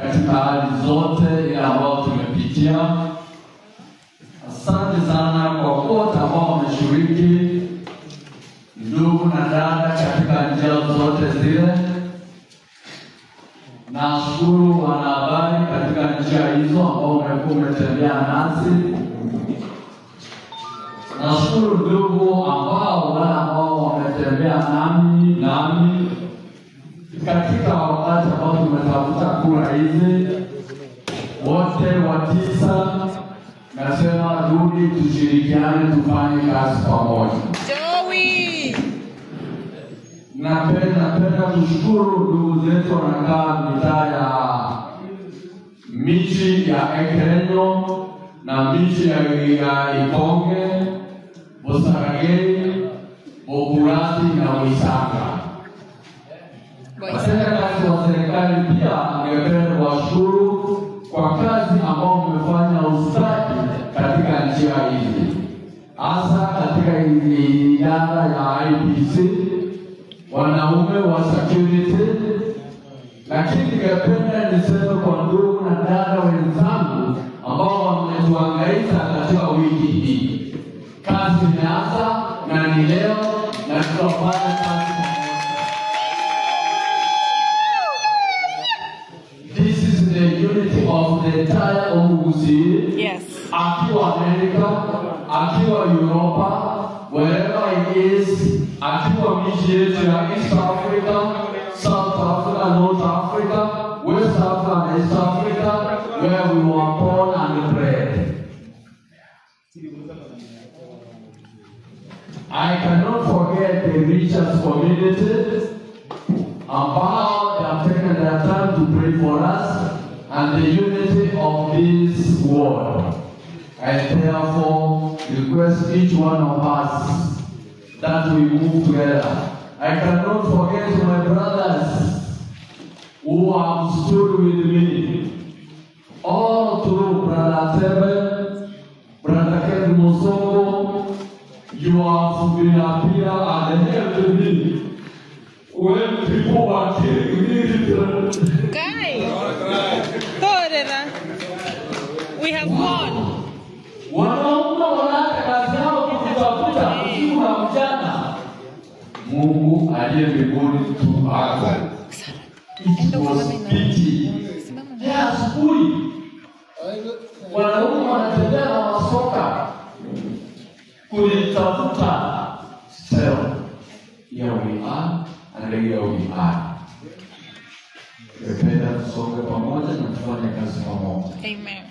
katika hali zote ile ambayo tumepitia. Asante sana kwa wote ambao wameshiriki, ndugu na dada, katika njia zote zile. Nashukuru wanahabari katika njia hizo ambao mmekuwa mmetembea nasi. Nashukuru ndugu ambao wale ambao wametembea nami katika wakati ambao tumetafuta kura hizi, wote wa 9. Nasema rudi, tushirikiane, tufanye kazi pamoja. Joey! Napenda kushukuru ndugu zetu wanakaa mitaa ya miji ya Ekerenyo na miji ya Ikonge, Bosaragei, Bokurati na Wisanga. Watendakazi wa serikali pia ningependa kuwashukuru kwa kazi ambao mmefanya ustadi katika njia hizi, hasa katika idara ya IEBC, wanaume wa security. Lakini ningependa niseme kwa ndugu na dada wenzangu ambao wametuhangaisha katika wiki hii, kazi imeanza na ni leo na tutafanya kazi pamoja. This is the unity of the entire Omugusii. Yes. Akiwa Amerika, akiwa Europa, wherever he is, akiwa miji yetu ya East Africa, South Africa, North Africa, West Africa and East Africa, where we were born and bred. I cannot forget the Richards community, ambao they have taken their time to pray for us and the unity of this world. I therefore request each one of us that we move together. I cannot forget my brothers who have stood with me all through. Brother Tebe, Brother Ken Mosongo, you have been a pillar and helped me when people were killing me. Guy! Torera. We have won. Wanaume wanaacha kazi yao kujitafuta usiku na mchana. Mungu aliye mbinguni tu ako. It was pity. Ya asubuhi wanaume wanatembea na masoka kulitafuta. Still, here we are and here we are. Napenda tusonge pamoja na tufanye kazi pamoja. Amen.